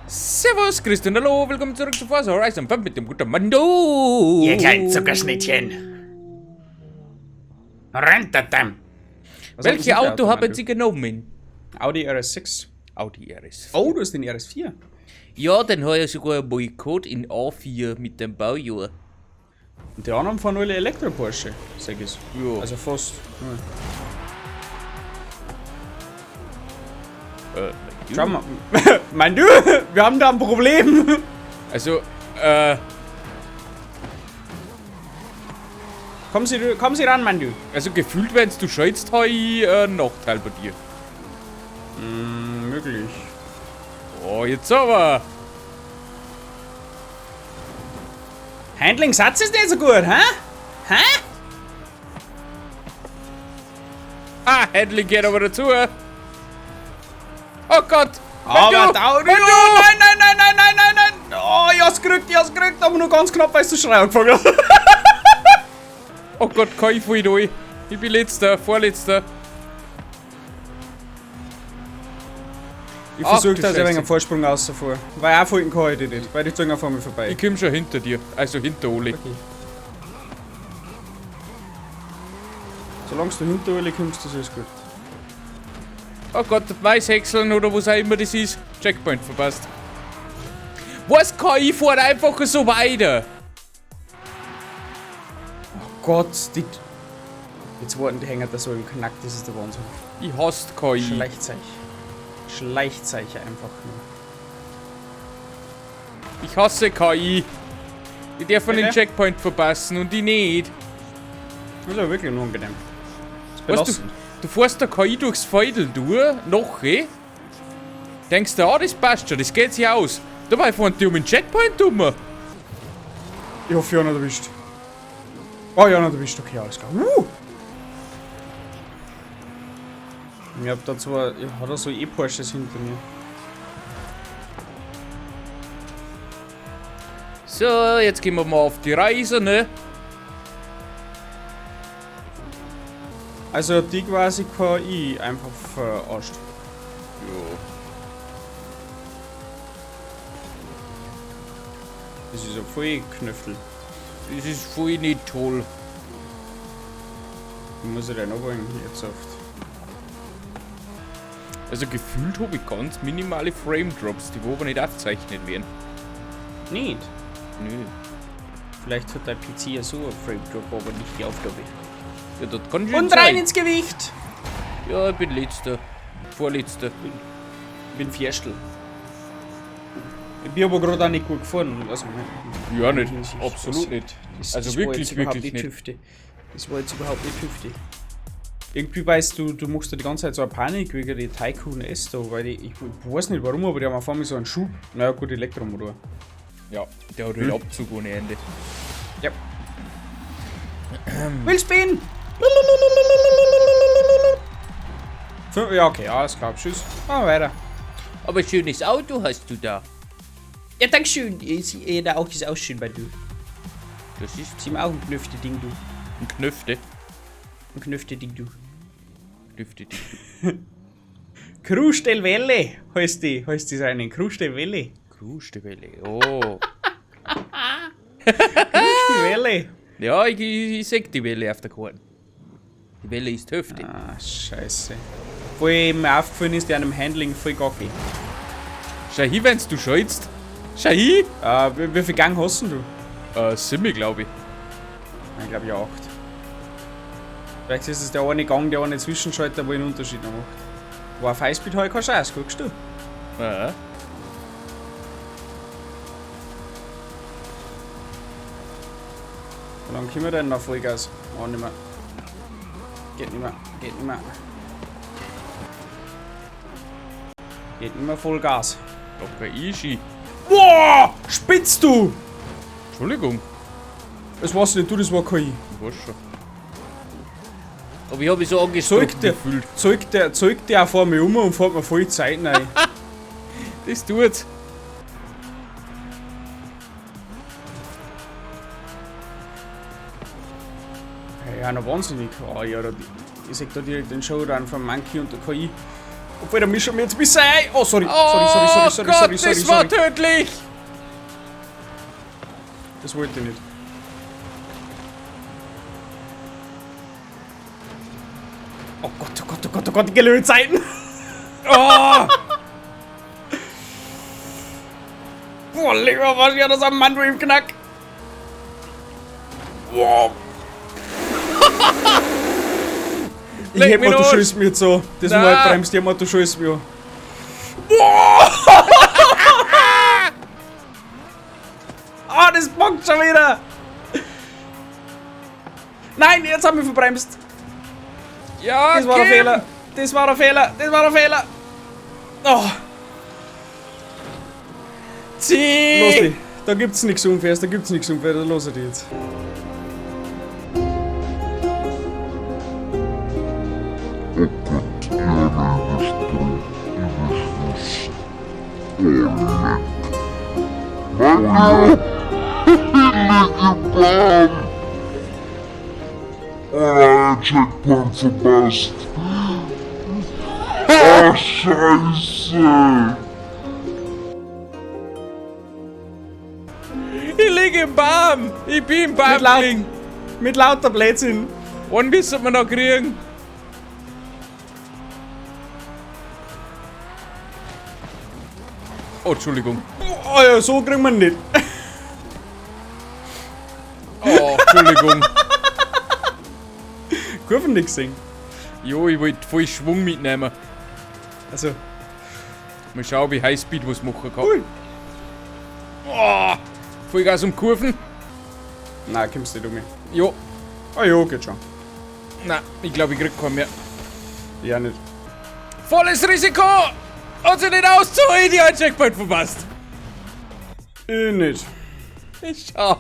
Servus, Christian, hallo, willkommen zurück zu Forza Horizon 5 mit dem guten Mando. Ihr kleinen Zuckerschnittchen. Rentatam. Welche Auto haben Sie genommen? Audi RS6. Audi RS4. Oh, du hast den RS4. Ja, den habe ich sogar einen Boykott in A4 mit dem Baujahr. Und die anderen fahren alle Elektro-Porsche, sag ich. Ja. Also fast. Ja. Schau mal. Mein du, wir haben da ein Problem. Also, Kommen Sie ran, mein du. Also gefühlt, wenn du schaltest, habe ich einen Nachteil bei dir. Mm, möglich. Oh, jetzt aber. Handling-Satz ist nicht so gut, hä? Hä? Ah, Handling geht aber dazu. Oh Gott! Aber da, nein, nein, nein, nein, nein, nein, nein! Oh, ich hab's gekriegt, aber nur ganz knapp, weil du Schrei angefangen hast. Oh Gott, kann ich voll durch. Ich bin letzter, vorletzter. Ich versuche da ein wenig einen Vorsprung rauszufahren. Weil auch folgen kann ich dich nicht, weil die zeigen vor mir vorbei. Ich komm schon hinter dir, also hinter Oli. Okay. Solange du hinter Oli kommst, das ist gut. Oh Gott, Maishäckseln oder was auch immer das ist. Checkpoint verpasst. Was kann ich fahren einfach so weiter? Oh Gott, die... Jetzt warten die hängen da so im Knack, das ist der Wahnsinn. Ich hasse KI. Schleichzeich. Schleichzeichen einfach nur. Ich hasse KI. Ich darf einen Checkpoint verpassen und ich nicht. Das ist aber wirklich unangenehm. Das ist weißt du, du fährst der KI durchs Feudel durch, noch, eh? Denkst du, ah, das passt schon, das geht sich aus. Dabei fahren die um den Checkpoint um. Ich hoffe, ich habe ihn erwischt. Oh, ich habe ihn erwischt, okay, alles klar. Ich hab da zwar, ich hab da so E-Porsches hinter mir. So, jetzt gehen wir mal auf die Reise, ne? Also die quasi KI einfach verarscht. Jo. Das ist ja voll Knöffel. Das ist voll nicht toll. Ich muss ja den abholen, jetzt oft. Also gefühlt habe ich ganz minimale Frame Drops, die wo aber nicht aufgezeichnet werden. Nicht? Nö. Vielleicht hat dein PC ja so einen Frame Drop, aber nicht die Aufgabe. Ja, das kann schon Und sein. rein ins Gewicht! Ja, ich bin letzter. Vorletzter. Ich bin Vierstel. Ich bin aber gerade auch nicht gut gefahren. Also, ja, nicht. Absolut nicht. Das, also das wirklich, war jetzt wirklich nicht. nicht. Das war jetzt überhaupt nicht heftig. Irgendwie weißt du, du machst da die ganze Zeit so eine Panik wegen die Tycoon S da, weil die, ich weiß nicht warum, aber die haben auf einmal so einen Schub. Naja, gut, Elektromotor. Ja, der hat halt Abzug ohne Ende. Ja. Wheelspin! Ja, okay, alles klar, tschüss. Machen wir weiter. Aber schönes Auto hast du da. Ja, danke schön. Der auch ist auch schön bei du. Das ist Sie haben auch ein Knöfte-Ding, du. Ein Knöfte? Ein Knöfte-Ding, du. Knöfte-Ding, du. Cruz del Velle heißt die seine. Cruz del Velle. Cruz del Velle, oh. Cruz del Velle. Ja, ich seh die Welle auf der Karte. Die Welle ist heftig. Ah, scheiße. Obwohl mir aufgefallen ist, die an dem Handling voll gacki. Schau hin, wenn du schaltest. Schau hin! Wie viel Gang hast denn du? 7, glaube ich. Ich glaube ja 8. Vielleicht ist es der eine Gang, der eine Zwischenschalter, wo einen Unterschied noch macht. War auf Highspeed halt kein Scheiß, guckst du? Ja. Wie lange können wir denn noch Vollgas? Oh, nicht mehr. Geht nicht mehr, geht nicht mehr. Geht nicht mehr Vollgas. Locker easy. Boah! Spitzt du! Entschuldigung. Das warst nicht du, das war KI. Ich weiß schon. Aber ich hab mich so angestochen gefühlt. Zeigt der auch vor mir um und fährt mir voll Zeit rein. Das tut's. Ja, noch wahnsinnig. Oh, ja, da, ich seh da direkt den Showdown von Monkey und der KI. Obwohl, da mischen wir jetzt bis ein. Oh, sorry. Oh Sorry, sorry, sorry, sorry, Gott, sorry, sorry, das war sorry. tödlich! Das wollte ich nicht. Oh Gott, oh Gott, oh Gott, oh Gott, die gelbe Zeiten. Oh! Boah, lieber, was ja das am Mann im Knack. Boah. Ich Leck hätt mich mir, du doch. schießt mir jetzt so. Das Na. Mal bremst jemand, du schießt mir. Boah! Ah, das bockt schon wieder! Nein, jetzt haben wir verbremst. Ja, Das war der Kim. Fehler. Das war der Fehler. Das war der Fehler. Oh, Zieh! los dich. Da gibt's nichts Unfaires, da gibt's nichts Unfaires, da los ich jetzt. Oh, Checkpoint verpasst. Ah, Scheiße. Ich lieg im Baum! Ich bin im Baum Mit, laut, gelegen. mit lauter Blödsinn. Wann müssen wir noch kriegen? Oh, Entschuldigung. Oh ja, so kriegen wir ihn nicht. Oh, Entschuldigung. Kurven nicht gesehen. Jo, ich wollte voll Schwung mitnehmen. Also, Mal schauen, wie Highspeed was machen kann. ui. Oh, Vollgas um Kurven. Nein, kommst nicht um mich. Jo. Ah jo, geht schon. Nein, ich glaube, ich krieg keinen mehr. Ja, nicht. Volles Risiko! Hat sich nicht auszuholen, die hat Checkpoint verpasst. Ich nicht. Ich schau.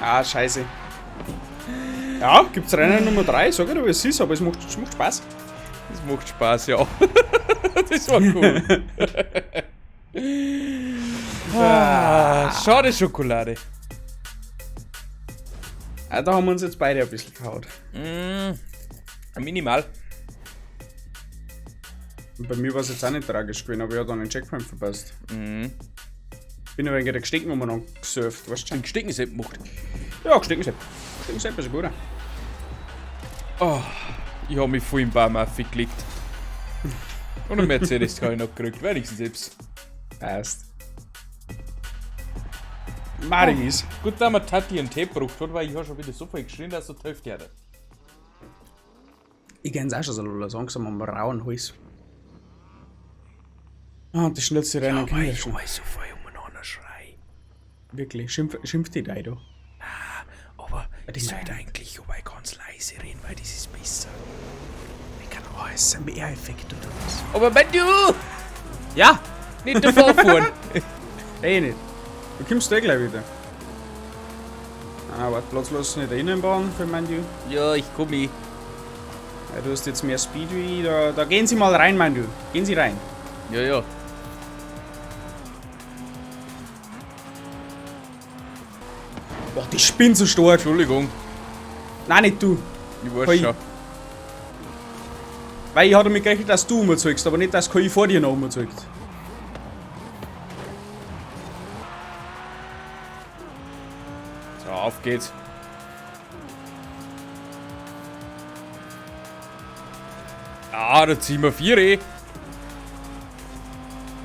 Ah, scheiße. Ja, gibt's Rennen Nummer 3, sag ich dir, wie es ist, aber es macht Spaß. Das macht Spaß, ja. Das war cool. Ah, schade Schokolade. Ah, da haben wir uns jetzt beide ein bisschen verhaut. Minimal. Und bei mir war es jetzt auch nicht tragisch gewesen, aber ich hab dann einen Checkpoint verpasst. Mhm. Bin aber in der Gestecken umeinander gesurft, weißt du schon? Den Gesteckensepp gemacht. Ja, Gesteckensepp. Gesteckensepp ist ein guter. Oh, ich hab mich voll im Baum aufgelegt. Und einen Mercedes habe ich noch gekriegt, wenigstens selbst. Passt. Maris. Gut, dass man Tati einen Tee gebraucht hat, weil ich habe schon wieder so viel geschrien, dass er die Hälfte hat. Ich kenn's auch schon so langsam am rauen Hals. Ah, und das schnellste Rennen kenn ich schon. so viel umeinander schrei. Wirklich, schimpft die da da. Aber die ich sollte meinen. eigentlich aber ganz leise reden, weil das ist besser. Ich kann, oh, ist ein Mehr-Effekt oder was? Aber wenn du Ja! nicht davor fahren. Eh nicht. Du kommst eh gleich wieder. Ah, warte, Platz lass nicht reinbauen für mein Du. Ja, ich komme. Ja, du hast jetzt mehr Speed wie ich. Da gehen Sie mal rein, mein Du. Gehen Sie rein. Ja, ja. Boah, die spinnt so stark. Entschuldigung, Nein, nicht du. ich weiß Hoi. schon. Weil ich hatte damit gerechnet, dass du umzeugst, aber nicht, dass KI vor dir noch umzeugt. So, auf geht's. Ah, da ziehen wir 4.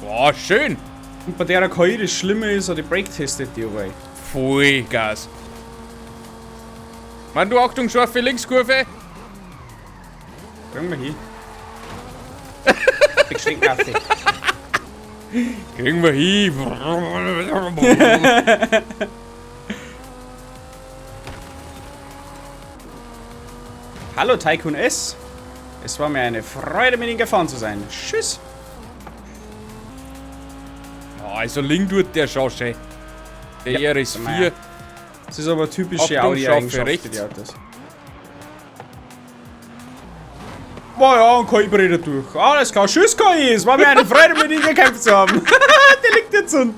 Boah, schön. Und bei der KI das Schlimme ist, die Brake testet die aber. Vollgas. Mann, du Achtung, scharfe Linkskurve. Kriegen wir hin. Ich schenk Kaffee. Kriegen wir hin. Hallo Tycoon S. Es war mir eine Freude, mit Ihnen gefahren zu sein. Tschüss. Also link tut der schon schön. Der Ja, RS4. Das ist aber typische Achtung, Audi-Eigenschaft scharfe für die rechts. Autos. Boah ja, und KI brät durch. Alles klar. Tschüss KI. Es war mir eine Freude, mit Ihnen gekämpft zu haben. Der liegt jetzt und.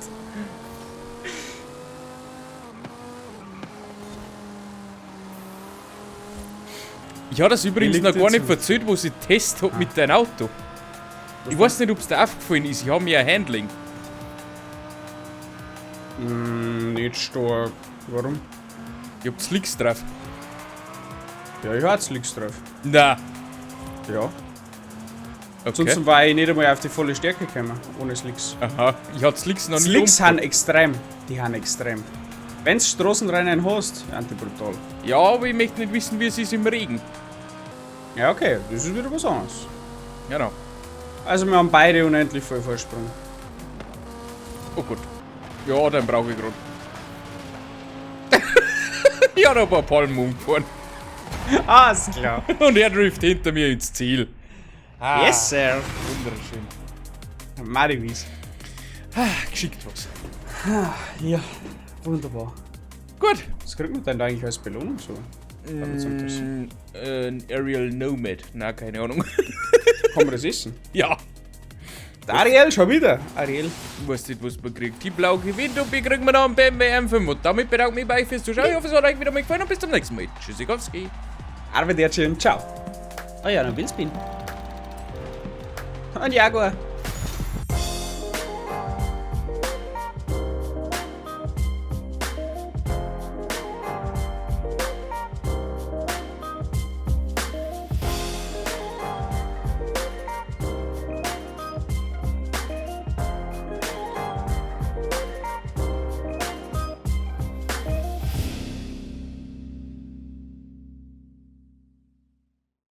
Ich habe das übrigens liegt noch gar jetzt nicht erzählt, wo ich Test hab mit deinem Auto. Ich weiß nicht, ob es dir aufgefallen ist, ich habe mehr Handling. Nicht stark. Warum? Ich hab Slicks drauf. Ja, ich hab Slicks drauf. Na. Ja. Okay. Ansonsten war ich nicht einmal auf die volle Stärke gekommen, ohne Slicks. Aha, ich hab Slicks noch nicht. Slicks haben extrem. Die haben extrem. Wenn's Straßenrennen hast, sind die brutal. Ja, aber ich möchte nicht wissen, wie es ist im Regen. Ja, okay, das ist wieder was anderes. Genau. Also wir haben beide unendlich viel Vorsprung. Oh Gott. Ja, den brauche ich gerade. Ich hab ein paar Palmen umgefahren. Ah, ist klar. Und er trifft hinter mir ins Ziel. Ah, yes, sir. Wunderschön. Mariwies. Ah, geschickt was. Ja, wunderbar. Gut. Was kriegt man denn da eigentlich als Belohnung so? Ein Aerial Nomad. Na, keine Ahnung. Kann man das essen? Ja. Der Ariel schon wieder. Ariel. Ich weiß nicht, was man kriegt. Die Blau gewinnt und wir kriegen wir noch einen BMW M5. Und damit bedanke ich mich bei euch fürs Zuschauen. Ich hoffe, es hat euch wieder mal gefallen und bis zum nächsten Mal. Tschüssikowski. Arrivederci und ciao. Ah ja, ein Wildspin. Ein Jaguar.